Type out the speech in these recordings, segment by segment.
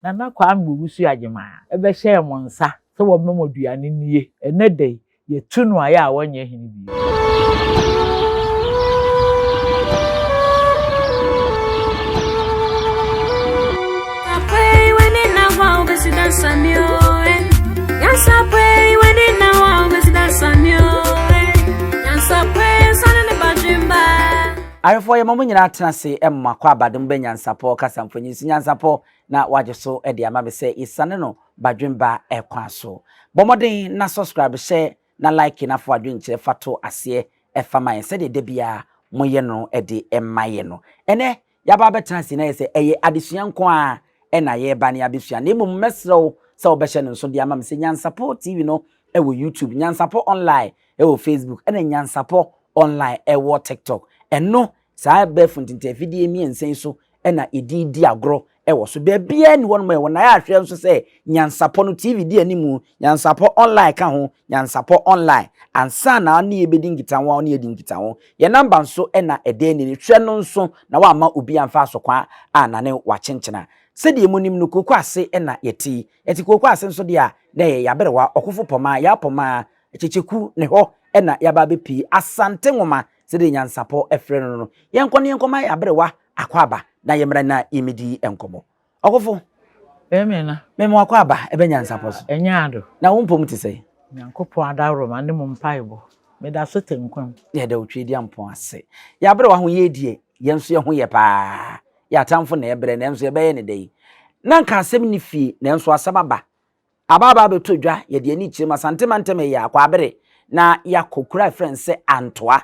Nana Kwame Owusu Agyemang bɛhyɛɛ mo nsa sɛ wɔmma mo aduane nnie. Ɛnnɛ da yi, yɛatu no ayɛ a ɔnyɛ hene bio. Awefoɔ yɛma mo nyinaa tena ase ma kɔ abadom bɛ nyansapɔ kasa mfonyin so nyansapɔ na wagye so de ama me sɛ yɛsiane no badwemba kwan so. Bɔ mmɔden na subscribe, hyɛ na like na fa w'adwenkyerɛ fa to aseɛ fa ma yɛn sɛdeɛ da biara moyɛ no de ma yɛn no. Ɛnɛ yɛaba abɛtena ase na yɛ sɛ ɛyɛ adesua nko ara na yɛreba na yɛabɛsua na mmom mɛsrɛ wo sɛ wobɛhyɛ no nso de ama me sɛ Nyansapɔ TV no wɔ YouTube, Nyansapɔ Online wɔ Facebook ɛna Nyansapɔ Online wɔ TikTok. Ɛno Saa abɛɛfo ntentɛnfidie mmiɛnsa yi so na yɛde redi agorɔ wɔ so. Baabiara nni hɔnom a ɛwɔ. Na yɛahwɛ nso sɛ Nyansapɔ no, TV di animu, Nyansapɔ Online ka ho, Nyansapɔ Online, ansa na ne yɛbɛdi nkitaho a ɔne yɛdi nkitaho. Yɛn namba nso na ɛda ani no. Hwɛ no nso na woamma obi amfa asokwa annane w'akyenkyena. Sɛdeɛ monim no, Kooko ase na yɛte yi. Yɛte Kooko ase nso deɛ a, na ɛyɛ Yɛaberewa, Ɔkofo Pɔmaa, Yaa Pɔmaa, Kyekyeku ne hɔ na yɛaba abɛpue. Asante Nwoma Sɛdeɛ nyansapɔ frɛ no no, yɛnkɔ na yɛnkɔma yɛn aberewa akwaaba na yɛmmra na yɛmmɛdi nkɔmmɔ. Ɔkofo. Amen. Mema w'akwaaba ɛbɛ nyansapɔ so. Ɛnyɛ ado. Na wo mpom te sɛn? Nyankopɔn adaworoma ne mo mpaebɔ, meda so te nkwa mu. Yɛda wo Tweediampɔn ase. Yɛn aberewa ho yɛ deɛ, yɛn nso yɛn ho yɛ paa. Yɛn atamfo na ɛbrɛ, nanso yɛbɛyɛ no dɛn? Na anka asɛm nni fie, nanso asɛm aba. Aba aba abɛtɔ dwa, yɛde ani kyerɛ mu, Asante mantam yɛ Akwaabere na yɛakɔ kuro a yɛfrɛ no sɛ Antoa.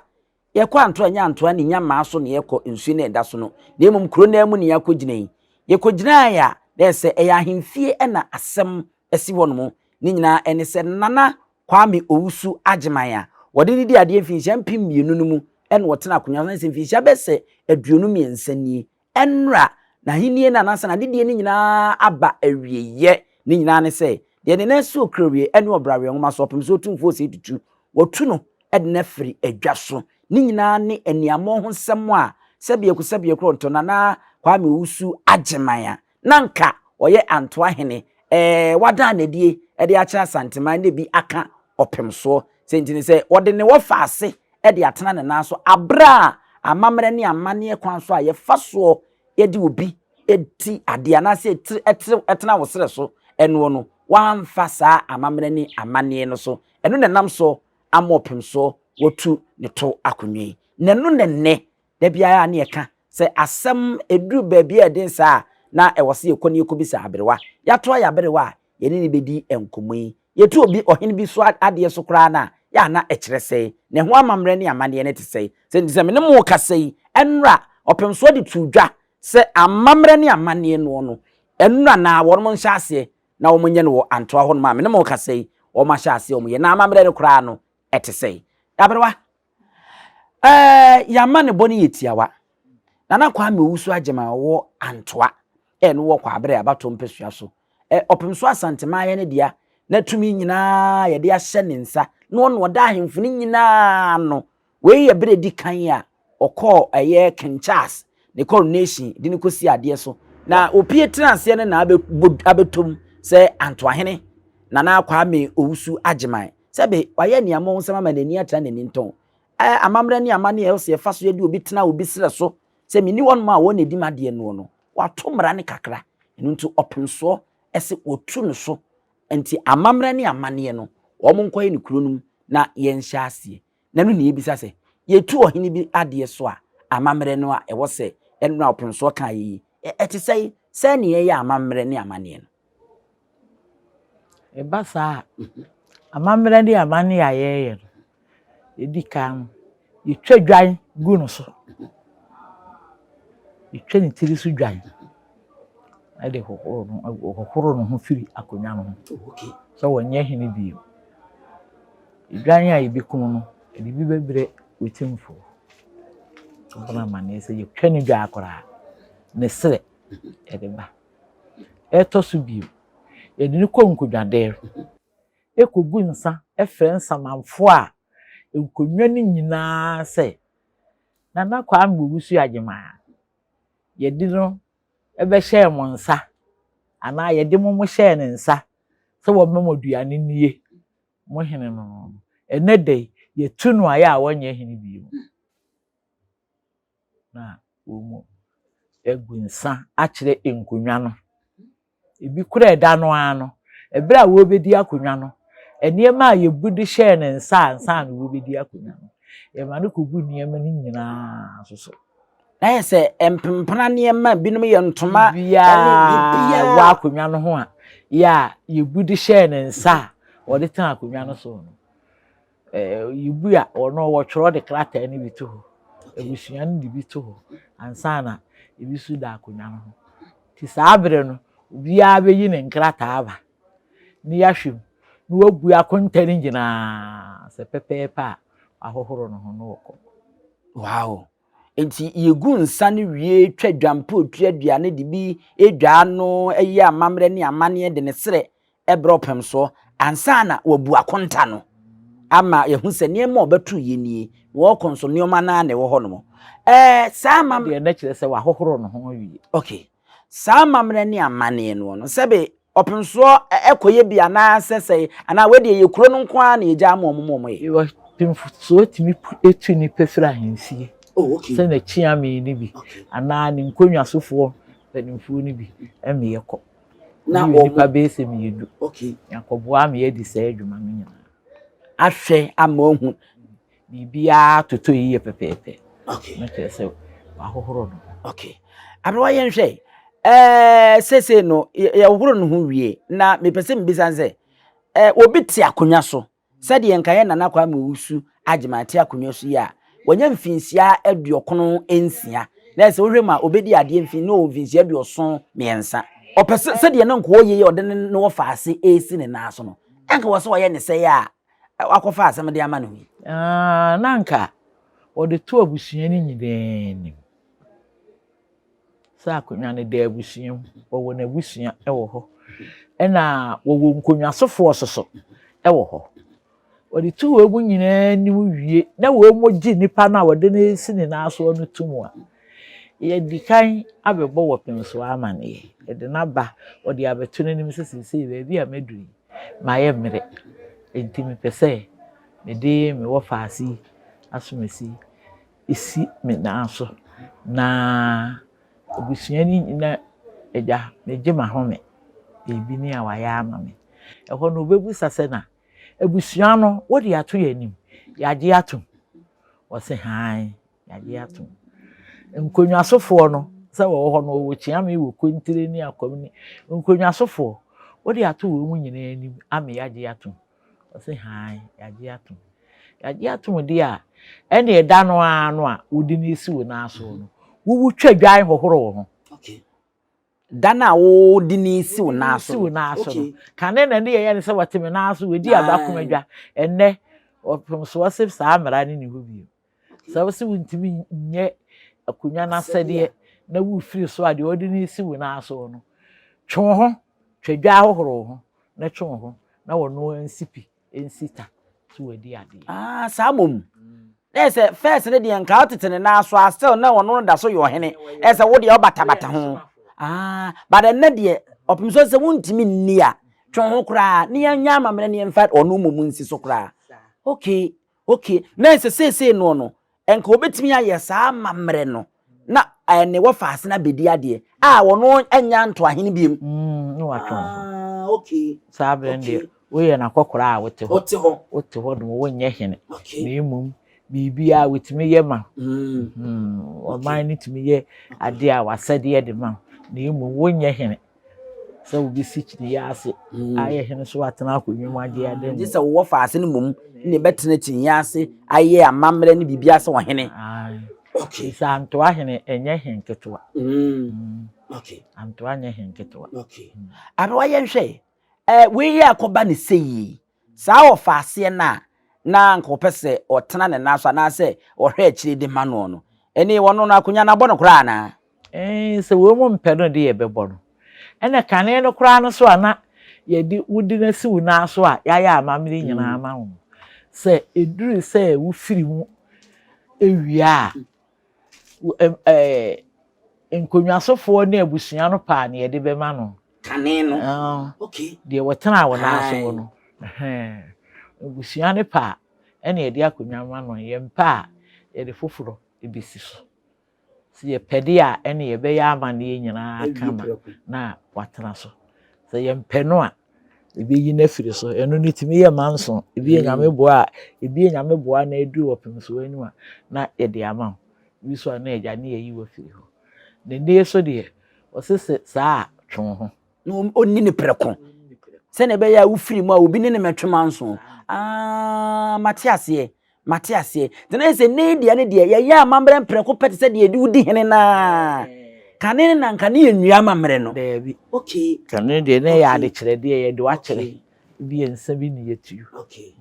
Yɛkɔ Antoa, ɛnyɛ Antoa ne Nyamaa so na yɛkɔ, nsuo no a ɛda so no, na mmom kuro no ara mu na yɛakɔgyina yi. Yɛkɔgyinaeɛ a, na ɛyɛ sɛ ɛyɛ ahemfie na asɛm asi hɔnom. Ne nyinaa ɛne sɛ Nana Kwame Owusu Agyeman a wɔde no dii adeɛ mfinhyia 2000 no mu na ɔtena akonnwa so, na ɛsɛ mfinhyia bɛyɛ sɛ 23 nie. Ɛnnora, n'ahennie no anaasɛ n'adedie no nyinaa aba awieeɛ. Ne nyinaa ne sɛ, deɛ ne nan si ɔkrawie ne ɔbraweɛ nwoma so, ɔpem so otumfoɔ Osei Tutu, wɔatu no de no afiri adwa so. Ne nyinaa ne aniammɔn ho nsɛm a sɛbiako sɛbiako ɔntɔ Nana Kwame Owusu Agyeman a na anka ɔyɛ Antoa hene, ɛɛ, wadan n'adie de akyerɛ Asanteman na bi aka ɔpem soɔ. Sɛ nti ne sɛ wɔde ne wɔfa ase de atena ne nan so aberɛ a amammerɛ ne amanneɛ kwan so a yɛfa soɔ de obi di adeɛ anaasɛ ɛtiri ɛtiri ɛtena wo serɛ so ɛnoɔ no wamfa saa amammerɛ ne amanneɛ no so ɛno na ɛnam so ama ɔpem soɔ watu ne to akonnwa yi na ɛno na nnɛ da biara ne yɛka sɛ asɛm ɛduru baabi a ɛden saa a na ɛwɔ sɛ yɛkɔ ne yɛkɔbisa aberewa yɛatoa yɛ aberewa a yɛne no bɛdi nkɔmmɔ yi. Yɛtu obi, ɔhene bi so adeɛ so koraa no a, yɛ a na ɛkyerɛ sɛn? Na ɛho amammerɛ ne amanneɛ no te sɛn? Sɛ nti sɛ me ne mo rekasa yi, ɛnnora, ɔpemsoɔ de too dwa sɛ amammerɛ ne amanneɛ noɔ no, ɛnnora na wɔnom nhyɛ aseɛ na wɔn nyɛ no wɔ Antoa hɔnom a me ne mo rekasa yi, wɔn ahyɛ aseɛ wɔn yɛ. Na amammerɛ no koraa no, ɛte sɛn? Aberewa, Ɛɛ, yɛn amanebɔ no yɛ tiawa. Nana Kwame Owusu Agyeman a ɔwɔ Antoa a ɛno wɔ Kwaabere abatoɔ mpasua so. Ɛ, Ɔpemso Asanteman yɛ ne dea, na tumi nyinaa yɛde ahyɛ ne nsa, na ɔno ɔda ahemfo no nyinaa ano. Wei yɛ berɛ a ɛdi kan a ɔkɔɔ ɛyɛ King Charles ne coronation de no kɔsi adeɛ so. Na ɔpie tena aseɛ no na abɛbɔ abɛtɔm sɛ Antoahene Nana Kwame Owusu Agyeman. Sɛbe, wayɛ aniammɔhonsɛm ama n'ani atra n'ani ntɔn. Ɛ, amammerɛ ne amanneɛ a ɛwɔ sɛ yɛfa so de obi tena obi serɛ so sɛ menni hɔnom a wɔn na ɛdi m'adeɛ noɔ no, wato mmara no kakra. Ɛno nti ɔpemsoɔ se wɔtu no so. Nti amammerɛ ne amanneɛ no, wɔn nkɔyɛ no kuro no mu na yɛnhyɛ aseɛ. Na ɛno na yɛbisa sɛ, yɛtu ɔhene bi adeɛ so a, amammerɛ no a ɛwɔ sɛ ɛno a ɔpemsoɔ kaeɛ yi, ɛte sɛn? Sɛn na yɛyɛ amammerɛ ne amanneɛ no? Ɛba saa a, amammerɛ ne amanneɛ a yɛyɛ no, ɛdi kan no, yɛtwa dwan gu no so. Yɛtwa ne tiri so dwan de hohoro no hohoro ne ho firi akonnwa no ho sɛ ɔnyɛ hene bio. Dwan a yɛbɛkum no, yɛde bi bɛbrɛ Otumfoɔ. Ɔbɔ no amanneɛ sɛ yɛtwa ne dwan koraa, ne serɛ yɛde ba. Ɛtɔ so bio, yɛde no kɔ nkonnwadan mu kɔgu nsa frɛ nsamanfoɔ a nkonnwa no nyinaa sɛ, Nana Kwame Owusu Agyemang, yɛde no bɛhyɛɛ mo nsa anaa yɛde mo mo hyɛɛ ne nsa sɛ wɔmma mo aduane nnie, mo hene no no no, ɛnnɛ da yi, yɛatu no ayɛ a ɔnyɛ hene bio. Na wɔagu nsa akyerɛ nkonnwa no. Ebi koraa ɛda no ara no, ɛberɛ a wɔrebɛdi akonnwa no, nneɛma a yɛbu de hyɛɛ ne nsa ansa na wɔrebɛdi akonnwa no, yɛma no kɔgu nneɛma no nyinaa nso so. Na yɛ sɛ mpempena nneɛma binom yɛ ntoma biribiara wɔ akonnwa no ho a yɛ a yɛbu de hyɛɛ ne nsa a wɔde tena akonnwa no so no. Yɛbu a ɔno wɔtwerɛ de krataa no bi to hɔ. Abusua no de bi to hɔ ansa na ebi nso da akonnwa no ho. Nti saa berɛ no, obiara bɛyi ne nkrataa aba na yɛahwɛ mu na wabu akonta no nyinaa sɛ pɛpɛɛpɛ a wahohoro ne ho na ɔkɔ. Wow! Nti yɛgu nsa no wie twa dwampo tua aduane de bi dwa ano yɛ amammerɛ ne amanneɛ de ne serɛ brɛ ɔpem soɔ ansa na wabu akonta no ama yɛhu sɛ nneɛma a ɔbɛto yɛ nie na wɔkɔ nso nneɛma no ara na ɛwɔ hɔ nom. Ɛɛ saa amammerɛ. Deɛ na kyerɛ sɛ wahohoro ne ho awie. Okay. Saa amammerɛ ne amanneɛ noɔ no sɛbe ɔpem soɔ ɛkɔyɛ bi anaasɛ sɛ anaa wei deɛ yɛ kuro no nko ara na yɛgya ama wɔn ma wɔn yɛ. Ɔpem soɔ tumi tu nnipa firi ahemfie. Oh, okay. Sɛ n'akyiame no bi okay. anaa ne nkonnwasofoɔ mpanimfoɔ no bi ɛma yɛkɔ. Na wɔn nnipa bɛyɛ sɛ mmienu. Okay. Yɛakɔboa ama yɛadi saa adwuma no nyinaa. Ahwɛ ama ohu. Biribiara totɔ yie pɛpɛɛpɛ. Okay. Na kyerɛ sɛ wahohoro no. Okay. Aberewa yɛn hwɛ. Ɛɛ sese no yɛhohoro no ho wie na mepɛ sɛ mebisa sɛ ɛɛ obi te akonnwa so Sɛdeɛ nka yɛn Nana Kwame Owusu Agyeman te akonnwa so yi a, wanya mfinhyia aduɔkono nsia. Na sɛ wohwɛ mu a, ɔbɛdi adeɛ mfi na ɔwɔ mfinhyia aduɔson mmiɛnsa. Ɔpɛ sɛ sɛdeɛ na nka ɔyɛ yi a ɔde ne ne wɔfaase resi ne nan so no, anka wɔ sɛ ɔyɛ ne sɛe a wakɔfa asɛm de ama ne ho yi. Ah, na anka wɔde to abusua no nyinaa anim. Sɛ akonnwa no da abusua mu, wɔwɔ n'abusua wɔ hɔ, ɛna wɔwɔ nkonnwasofoɔ nso so wɔ hɔ. Wɔde to wɔn mu nyinaa anim wie na wɔn gye nipa no a wɔde no resi ne nan soɔ no tom a, yɛdi kan abɛbɔ wɔ pemsoɔ amaneɛ. Yɛde no aba, wɔde abɛto n'anim sɛ seesei baabi a maduru yi, mayɛ mmerɛ, enti mepɛ sɛ mede me wɔfaase yi asomasi si me nan so, na abusua no nyina agya, megye m'ahome, biribi ni a wayɛ ama me. Ɛhɔ no wobɛbisa sɛ na abusua no wode ato yɛn anim, yɛagye atom? Wɔse hann, yɛagye atom. Nkonnwasofoɔ no, sɛ wɔwɔ hɔ no, wɔwɔ Kyeame, wɔ Kontire ne Akwam ne nkonnwasofoɔ, wode ato wɔn mu nyinaa anim ama yɛagye atom? Ɔse hann, yɛagye atom. Yɛagye atom deɛ a, ɛne ɛda no ara no a wode no esi wo nan so no, wowu twa dwan hohoro wo ho. Okay. Da no a wode no esi wo nan so. Si wo nan so no. Kane na ne yɛyɛ no sɛ wɔte me nan so, wɔdi abakoma dwa. Ɛnnɛ, ɔpem so ɔse saa mmara no ni hɔ bio. Sɛ wose wontumi nyɛ akonnwa no asɛdeɛ na wofiri so a deɛ wɔde no esi wo nan so no, twe wo ho, twa dwa hohoro wo ho na twe wo ho na wɔno nsi pi nsi ta so wadi adeɛ. Ah, saa mmom. Na yɛ sɛ first ne deɛ nka wotete ne nan so a still na ɔno no da so yɛ ɔhene. Ɛyɛ sɛ wo deɛ wobatabata ho. Ah, but ɛnnɛ deɛ ɔpem so sɛ wontumi nni a, twe wo ho koraa na yɛnyɛ amammerɛ na yɛmfa ɔno mmom nsi so koraa. Okay, Okay, na ɛsɛ seesei noɔ no, nka wɔbɛtumi ayɛ saa amammerɛ no na eh, ne wɔfa ase no abɛdi adeɛ a ɔno anya ntoahene biom. Mm, ne watwe ho. Ah, okay. Saa berɛ no deɛ, woyɛ n'akɔkoraa a wote hɔ. Wote hɔ. Wote hɔ nom, wonyɛ hene. Okay. Na mmom, biribiara wotumi yɛ ma. Mm. Mm, ɔman no tumi yɛ adeɛ a wasɛdeɛ de ma wo. Na mmom, wonyɛ hene. sɛ wobɛsi kyiniiɛ ase mm. ayɛ hene so atena akonnwa mu agye ade mu. Gye sɛ wowɔ faase no mmom na ɛbɛtena kyiniiɛ ase ayɛ amammerɛ ne biribi ase ɔhene. Okay. Sɛ antoa hene ɛnyɛ hen ketewa. Mm. mm. Okay. Antoa nyɛ hen ketewa. Okay. Mm. Aberewa yɛn hwɛ. Eh, wei yɛ akɔba ne sɛ yie. Saa ɔfaaseɛ no a na anka ɔpɛ sɛ ɔtena ne nan so anaasɛ ɔhwɛ akyire de ma noɔ no, ɛnne ɔno no akonnwa no abɔ no koraa anaa? Ee, sɛ wɔn mu mpɛ no de yɛbɛbɔ no. Ɛna kane no koraa no so a na yɛde wo de no asi wo nan so a yɛayɛ amammerɛ nyinaa ama wo no, sɛ ɛduru sɛ wofiri mu wie a, nkonnwasofoɔ ne abusua no paa na yɛde bɛma no. Kane no. Ah, okay. Deɛ wɔtenaa wɔn nan so wɔ no. Abusua no pɛ a, ɛna yɛde akonnwa ma no. Yɛmpɛ a, yɛde foforɔ bɛsi so. Sɛ yɛpɛ deɛ a, ɛne yɛbɛyɛ amanneɛ nyinaa kama na watena so. Sɛ yɛmpɛ no a, yɛbɛyi no afiri so. Ɛno no tumi yɛ manso. Ebi yɛ Nyame boa a, ebi yɛ Nyame boa na aduru ɔpem so anim a, na yɛde ama wo. Ebi nso a na agya ne yɛyi wo afiri hɔ. Na nnɛ yi so deɛ, ɔse sɛ saa a, twe wo ho. Na ɔnni no prɛko. Sɛdeɛ ɛbɛyɛ a wofiri mu a obi ne no mmɛtwe manso. Ah, mate aseɛ. Mate aseɛ. Nti na yɛ sɛ nnɛ yi deɛ ne deɛ yɛyɛ amammerɛ mprɛko pɛ te sɛ deɛ yɛde wodi hene no ara. Kane no na nka ne yɛ nnua amammerɛ no. Daabi. Okay. Kane deɛ na ɛyɛ adekyerɛdeɛ yɛde wakyerɛ. Ebi yɛ nsa bi na yɛtuo. Okay.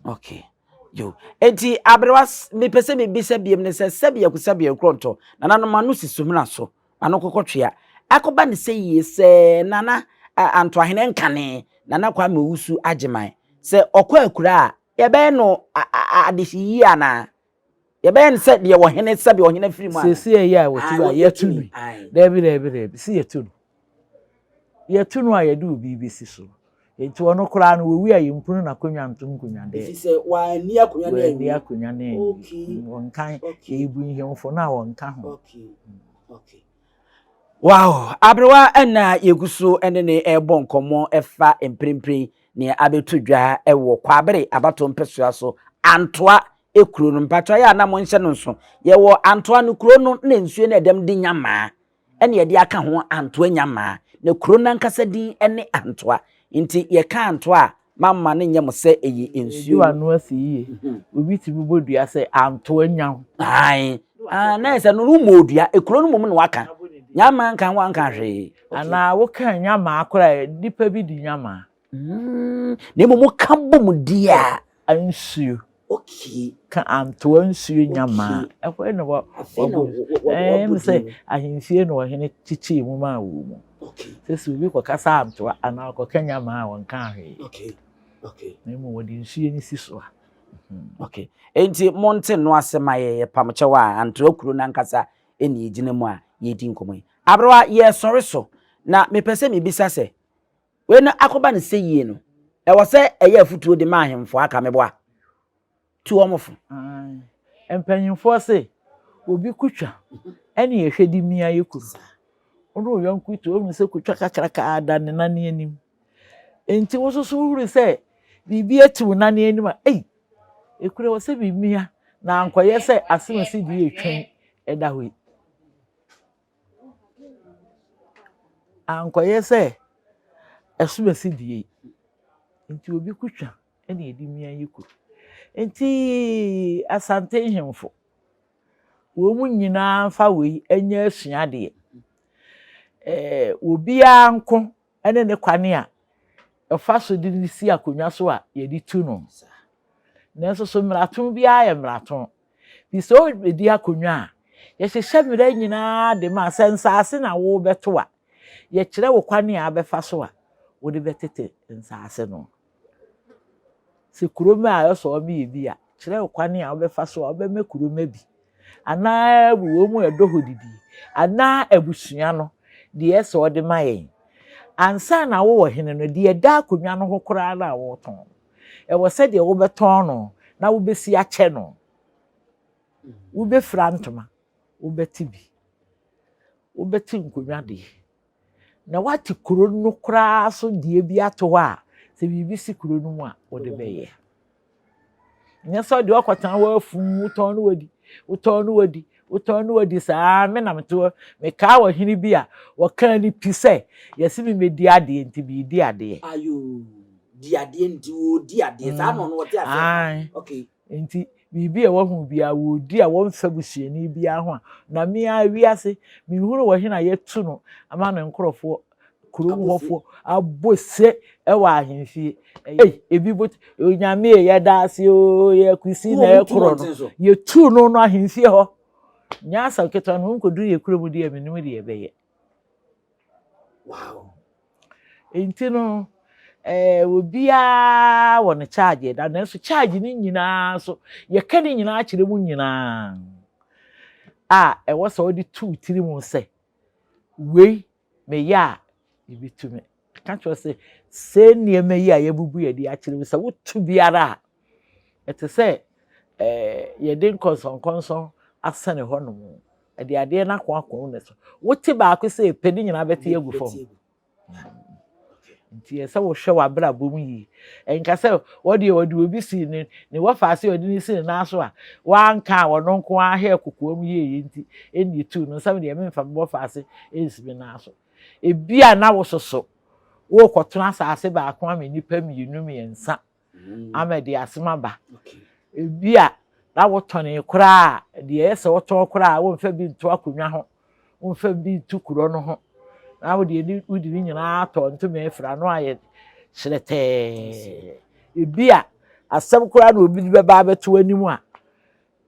Okay. Yo. Enti aberewa mepɛ sɛ mebisa biam ne sɛ sɛbi akusɛbi nkorɔntɔ nananom ano si sumina so ano kɔkɔtwea akɔba ne sɛ yie sɛ nana antoahene nkane nana Kwame Owusu Agyeman sɛ ɔkɔ akura a Yɛbɛyɛ no adehye yie anaa? Yɛbɛyɛ no sɛ deɛ ɔhene sɛdeɛ ɔhene afiri mu anaa? Seesei ɛyɛ a wɔte hɔ a yɛto no yi. Daabi daabi daabi sɛ yɛto no. Yɛto no a yɛde obi bɛsi so. Enti ɔno koraa no wɔwi a yɛmpunu n'akonnwa nto nkonnwa dɛ. Ɛfiri sɛ wanni akonnwa no anwie. Wanni akonnwa no anwie. Wɔnka yɛbu nhemfo no a wɔnka ho. Okay. Okay. Wow! Aberewa na yɛgu so ne ne ɛrebɔ nkɔmmɔ ɛfa mprempren nea abɛto dwa wɔ Kwabere abatoɔ mpɛsoa so Antoa kuro no. Mpakyɛw yɛ a na monhyɛ no nso. Yɛwɔ Antoa no kuro no na nsuo no ɛdɛm de Nyamaa ɛna yɛde aka ho Antoa Nyamaa. Na kuro no ankasa din ne Antoa. Nti yɛka Antoa a mamma no nyɛ mo sɛ ɛyɛ nsuo. Ɛdi w'ano ase yie. Obi tumi bɔ dua sɛ Antoa nya wo. Ae. Ah, na ɛsɛ no no mmɔɔ dua. Ekuro no mmom na waka. Nyamaa nka ho anka hwee. Anaa woka nyamaa koraa nipa bi di nyamaa. Na mmom woka bɔ mu di a. Nsuo. Okay. Ka antoa nsuo nyamaa. Ɛhɔ na wɔ wɔbɔ. Ɛɛ sɛ ahemfie na ɔhene kyekyee mu maa wɔn mu. Okay. Sɛ sɛ obi kɔkasa antoa anaa ɔkɔka nyamaa a wɔnka hwee. Okay. Okay. Na mmom wɔde nsuo no si so a. Okay. Enti monte no ase ma yɛ yɛpam kyɛw a antoa kuro no ankasa ɛna yɛgyina mu a yɛredi nkɔmmɔ yi. Aberewa yɛresɔre so na mepɛ sɛ mebisa sɛ Wei no akɔba no sɛ yie no, ɛwɔ sɛ ɛyɛ afutuo de ma ahemfo aka meboa. Tu wɔn fo. Mpanyinfoɔ se, obi kutwa ɛne yɛhwɛ de mia yɛ kuru. Wo ne wo yɔnko tu, wohunu sɛ kutwa kakraka da ne nane anim. Enti wo nso so wohunu sɛ biribi ati wo nane anim a, ei, ekura wɔ sɛ memia na ankɔyɛ sɛ asɛm deɛ ɛtwa yi ɛda hɔ yi. Ankɔyɛ sɛ asumasi deɛ yi nti obi ko twa na yɛde mia yi kuro. Nti Asante nhemfo, wɔn nyinaa mfa wei nyɛ asuadeɛ. Ɛɛ obiara nko ne ne kwane a ɛfa so de no si akonnwa so a yɛde tu no. Nanso so mmarato biara yɛ mmarato. Nti sɛ wobɛdi akonnwa a, yɛhyehyɛ mmara nyinaa de ma sɛ nsaase na worebɛto a, yɛkyerɛ wo kwane a wobɛfa so a wode bɛtete nsaase no. Sɛ kurom a ɛsɛ ɔmeyɛ bi a, kyerɛ wo kwane a wobɛfa so a wobɛma kurom bi anaa wɔn mu a ɛdɔ hɔ didie anaa abusua no deɛ ɛsɛ ɔde ma yɛn. Ansa na wowɔ hene no, deɛ ɛda akonnwa no ho koraa no a woretɔn no, ɛwɔ sɛ deɛ wobɛtɔn no na wobɛsi akyɛ no. Wobɛfira ntoma, wobɛte bi. Wobɛte nkonnwa deɛ. Na woate kuro no koraa so deɛ bi ato hɔ a, sɛ biribi si kuro no mu a, wode bɛyɛ. Nyɛ sɛ deɛ ɔkɔtena hɔ afum, wotɔn no wadi, wotɔn no wadi, wotɔn no wadi saa. Me na mete hɔ, mekaa ɔhene bi a wɔkaa ne pi sɛ, yɛse me mɛdi adeɛ nti meredi adeɛ. Ayoo, di adeɛ nti wɔredi adeɛ, saa na ɔno ɔte aseɛ. Okay. Nti biribi a wahu biara wɔredi a wɔmfa busuani biara ho a, na me ara wiase menhunu ɔhene a yɛatu no ama ne nkurɔfoɔ kurom hɔfoɔ abɔ se wɔ ahemfie. Ei, ebi bo Onyame e, yɛda ase o, yɛ kusi na ɛkorɔ no. Yɛtuu no no ahemfie hɔ. Nyɛ asɛm ketewa no, wonkɔduru yɛ kurom deɛ menim deɛ ɛbɛyɛ. Wow. Nti no, eh, obiara wɔ ne charge da, nanso charge no nyinaa so, yɛka ne nyinaa kyerɛ mu nyinaa a ɛwɔ sɛ wode tu tiri mu sɛ, wei meyɛ a, Yɛbɛtumi. Ka kyerɛ sɛ sɛ nneɛma yi a yɛabubu yɛde akyerɛ mu sɛ woto biara a, ɛte sɛ ɛɛ yɛde nkɔnsɔnkɔnsɔn asɛne hɔnom. Ɛde adeɛ no akoakoa mu na so. Wote baako sɛ pɛ ne nyinaa bɛte agu fam. Nti ɛsɛ wohwɛ w'abrabɔ mu yie. Ɛnka sɛ wɔde wɔde obi si ne ne wɔfa ase ɔde ne si ne nan so a wanka a ɔno nko ara hwɛ kokoa mu yie nti ɛnni etu no nsɛm deɛ memfa me wɔfa ase nsi me nan so. Ebi a na wososo wokɔtena asase baako ama nnipa mmienu mmiɛnsa ama ɛde asɛm aba. Ebi a na wotɔnee koraa a, deɛ ɛyɛ sɛ wotɔn koraa a, womfa bi nto akonnwa ho, womfa bi nto kuro no ho, na wode ne wode ne nyinaa atɔ ntoma afira no ayɛ hyerɛtɛɛ. Ebi a asɛm koraa na obi de bɛba abɛto w'anim a,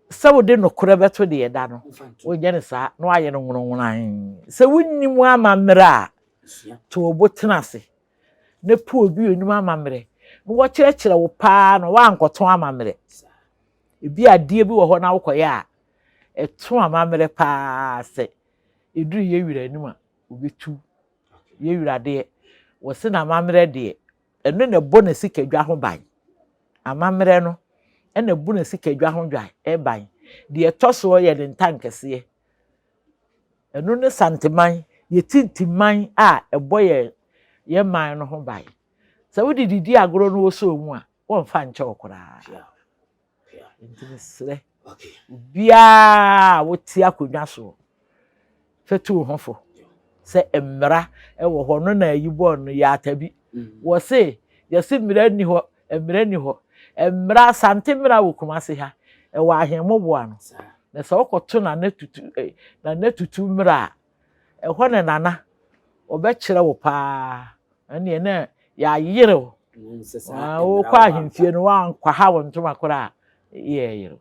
sɛ wode nokorɛ bɛto deɛ ɛda no, wonyɛ no saa na woayɛ no nwononwonan. Sɛ wonnim amammerɛ a, to wo bo tena ase na pɛ obi a onim amammerɛ na wɔkyerɛkyerɛ wo paa na woankɔtɔn amammerɛ. Ebi adeɛ bi wɔ hɔ na wokɔyɛ a, ɛto amammerɛ paa sɛ ɛduru yɛ wura anim a, obetu. Yɛ wura deɛ, wɔse n'amammerɛ deɛ, ɛno na ɛbɔ ne sikadwa ho ban. Amammerɛ no ɛna ɛbɔ ne sikadwa ho dwan ban. Deɛ ɛtɔ soɔ yɛ ne ntankɛseɛ. Ɛno ne Santeman, yɛ tintimman a ɛbɔ yɛn yɛn man no ho ban. Sɛ wode didi agorɔ no wosɔɔ mu a, wɔmfa nkyɛ wo koraa. Nti mesrɛ obiara a wote akonnwa soɔ, fa tu wo ho fo sɛ mmara wɔ hɔ no na ayi bɔɔl no yɛ atabi. Wɔse yɛse mmara nni hɔ Mmara nni hɔ. Mmara, Asante mmara wɔ Kumasi ha. Ɛwɔ Ahemmoboa no. Na sɛ wokɔto Nana Tutu, eh, Nana Tutu mmara a, ɛhɔ na Nana, ɔbɛkyerɛ wo paa. Ɛnneɛ na yɛayere wo. Wokɔ ahemfie no, woankɔha wo ntoma koraa a, yɛyere wo.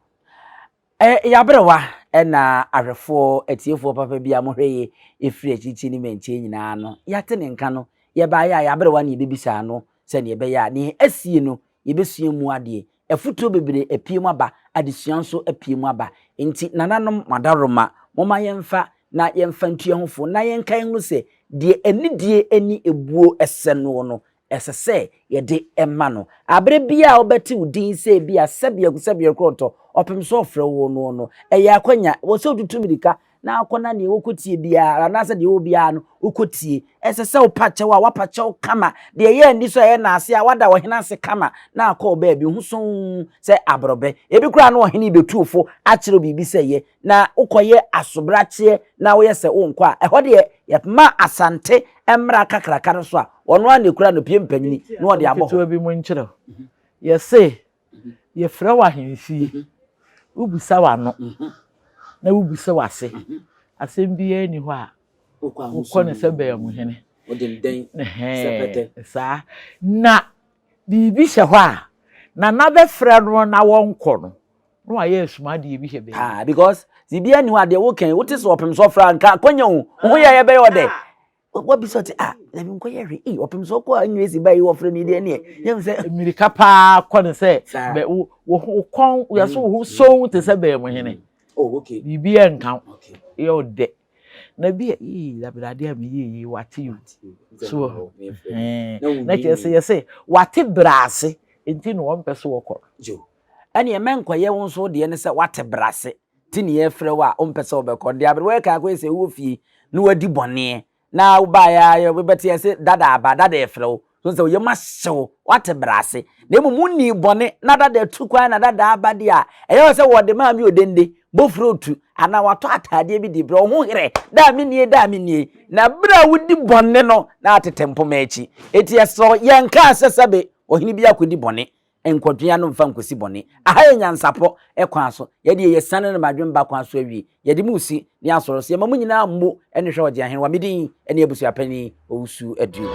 Yɛaberewa na ahwɛfoɔ, atiefoɔ papa bi a mohwɛ yɛ ɛfiri akyirikyiri ne mmɛnkyɛn nyinaa no, yɛate ne nka no, yɛbaeɛ a yɛaberewa na yɛbɛbisaa no sɛdeɛ ɛbɛyɛ a deɛ asie no yɛbɛsua mu adeɛ. Afutuo bebree apue mu aba, adesua nso apue mu aba. Enti nananom, mo adaworoma, momma yɛmfa na yɛmfa ntu yɛn ho fo na yɛnkae nhunu sɛ deɛ anidie ne ɛbuo sɛ noɔ no, ɛsɛ sɛ yɛde ma no. Bere biara a wobɛte wo din sɛ ebia sɛbeaku sɛbeakorɔtɔ, ɔpem sɛ ɔfrɛ wo no no, ɛyɛ akwanya. Ɛwɔ sɛ wotutu mmirika na akɔ na nea wokotie biara anaasɛ deɛ ɛwɔ biara no wokotie. Ɛsɛ sɛ wopa kyɛw a woapa kyɛw kama. Deɛ ɛyɛ ani sɔ a ɛyɛ naase a woada ɔhene ase kama na akɔ wo baabi ho sɔnn sɛ aborɔbɛ. Ebi koraa na ɔhene rebɛtu wo fo akyerɛ wo biribi sɛ yɛ na wokɔyɛ asobrakyeɛ na woyɛ sɛ wonkɔ a, ɛhɔ deɛ yɛma Asante mmara kakraka no so a, ɔno ara na ɛkura no pie mpanyini na ɔde abɔ hɔ. Ketewa bi mu nkyerɛ wo. Yɛse yɛfrɛ wo ahemfie, wobisa w'ano na wobisa w'ase. Asɛm biara nni hɔ a wokɔ no sɛ baamuhene. Saa. Na biribi hyɛ hɔ a, Nana bɛfrɛ no na wɔnkɔ no, na wayɛ asumadeɛ bi hyɛ baabi. Ah, because biribiara nni hɔ a deɛ woka yi wote sɛ ɔpem sɛ ɔfra nka akɔnya o wo ho yɛ a yɛbɛyɛ ɔdɛ wabisa ɔte ah na mi nkɔyɛ hwee ee ɔpem sɛ ɔkɔ a nwere ba yi wɔfrɛ mi deɛ neɛ yɛm sɛ mmirika paa kɔ ne sɛ bɛ wo wo kɔn yɛso wo ho sɔn te sɛ bɛn mu hene oh okay biribi yɛ nka yɛ ɔdɛ na bi yii labrade a meyɛ yi wate yi so na kyerɛ sɛ yɛsɛ wate brɛ ase nti na wɔmpɛ so wɔkɔ no Ɛneɛ mɛnkɔyɛ wo nso wo deɛ ne sɛ woate brase nti ne yɛfrɛ wo a wompɛ sɛ wobɛkɔ deɛ aberewa yi kan akɔyɛ sɛ wowɔ fie na wadi bɔneɛ na wobaeɛ a wobɛte yɛ se dada aba dada ɛfrɛ wo so sɛ woyam ahye wo woate brase na mmom wonnii bɔne na dada atu kwan na dada aba deɛ a ɛyɛ wɔ sɛ wɔde maa me odende bofuro tu anaa watɔ ataadeɛ bi de brɛ wo ho herɛ daa me nie daa me nie na berɛ a wodi bɔne no na atete mpoma akyi enti ɛsrɛ yɛnkaa sɛ sɛbe ɔhene bi akɔdi bɔne Nkɔtwe ano mfa nkosi bɔne. Aha yɛ nyansapɔ kwan so. Yɛdeɛ yɛsiane no madwemba kwan so awie. Yɛde mo resi ne asɔre so. Yɛma mo nyinaa mmo ne hwɛ Ɔgyeahenewa. Me din ne Abusuapanin Owusu Aduom.